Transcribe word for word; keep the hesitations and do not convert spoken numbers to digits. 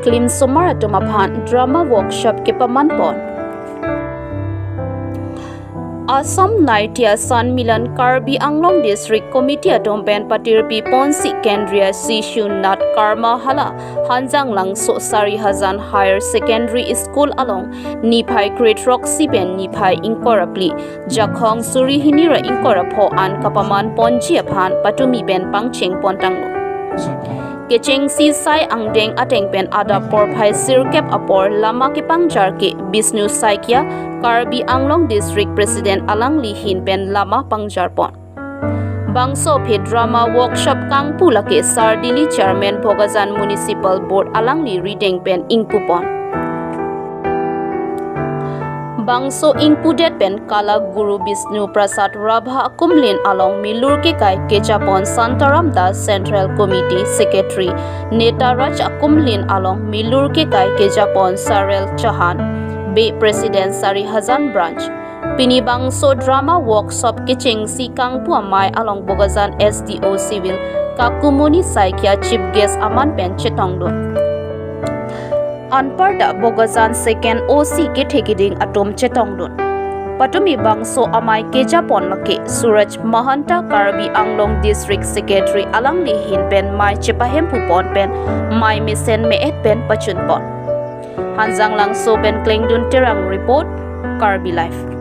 keklimsomar atum aphan drama workshop kepaman pon. Assam Naitya Sanmilan Karbi Anglong District Committee atum pen patirpi ponsi Kendriya Shishu Nadyan Karma Shala Hanjanglangso Sarihajan Higher Secondary School along niphai kre-throksi pen niphai ingkoi ra phli, Jakhong suri hini ra ingkoi ra pho an kapaman ponji aphan patumi pen pangcheng pon tanglo. Kechengsi sai angdeng ateng pen adap porphai sirkep apor lama kepangjar ke Bisnu Saikia, Karbi Anglong District President, alangli ahin pen lama pangjar pon. Bangso aphi drama workshop kangpu lake Sardili Chairman Bokajan Municipal Board alangli rideng pen ingpu pon. Bangso ingpudet pen Kala Guru Bisnu Prasad Rabha akumlin along milur kekai kejapon Santaram Das Central Committee Secretary, Netaraj akumlin along milur kekai kejapon Sarel Chauhan, Bey President Sarihajan Branch. Pini bangso drama workshop kechengsi kangpu amei along Bokajan S D O Civil Kakumuni Saikia chief guest aman pen chetongdun. Anparta Bokajan second O C kethe kiding atum chetongdun. Patumi bangso amei kejapon lake Suraj Mahanta, Karbi Anglong District Secretary, alangli ahin pen mei chepahemphu pon pen mei mesen me-et pen pachun pon. Hanjanglangso pen Klengdun Terang report, Karbi Live.